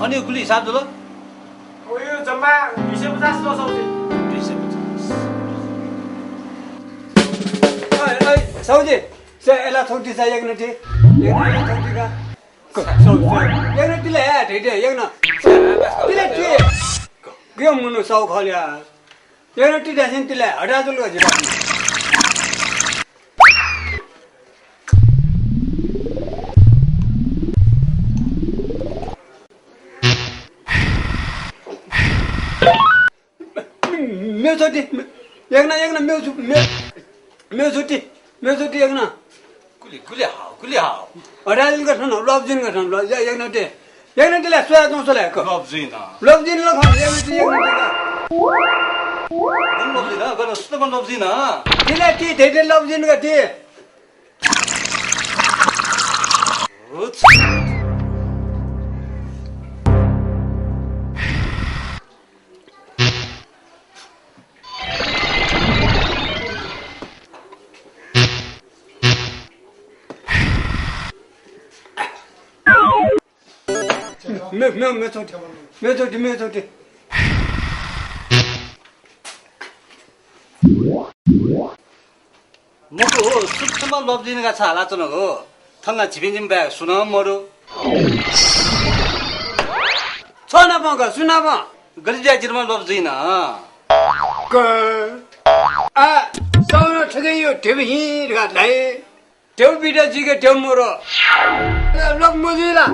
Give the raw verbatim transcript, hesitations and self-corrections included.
अनि गुलि हिसाब जुल? ओ, यो जम्मा दुई सय पचास ल साउजी। दुई सय पचास। अय, अय, साउजी, से एला थौति सा यग्न ति। यग्न एला थौति का। क-, साउ, साउ। यग्न तिले हे, धैते, यग्न। तिले ति। गयो मुनु साउ खल्या। यग्न ति दासिन तिले, हटा जुल का जिबा। मेउ छुट्टी, मे-, यग्न, यग्न, मेउ छु-, मे-, मेउ छुट्टी, मेउ छुट्टी यग्न। गुलि, गुलि हाउ, गुलि हाउ। हटादिन का थन, लब्जिन का थन, ल-, या-, यग्न ते। यग्न ते ला, स्वया तुं स्वला, क। लब्जिन। लब्जिन ल खन, यग्न ते, यग्न ते का। गन लब्जिन, गन सुत गन लब्जिन। तिला ति, धैते लब्जिन का ति। उछ। मे, मे, मे चोटी, मे चोटी, मे चोटी। मखु हो, सुथमा लब्जिन का छ हालाच्वनागु। थन ला झिपिं जिमि बाहेक सुनं मदु। छ नाप का, सु नाप? गथे जुयाः जितः लब्जिन? क-, आ, साउन थुकिं यो धिबा हिं धकाः धाइ। धिबा बिदा जिके धिबा मदु। लब् मजुइ ला?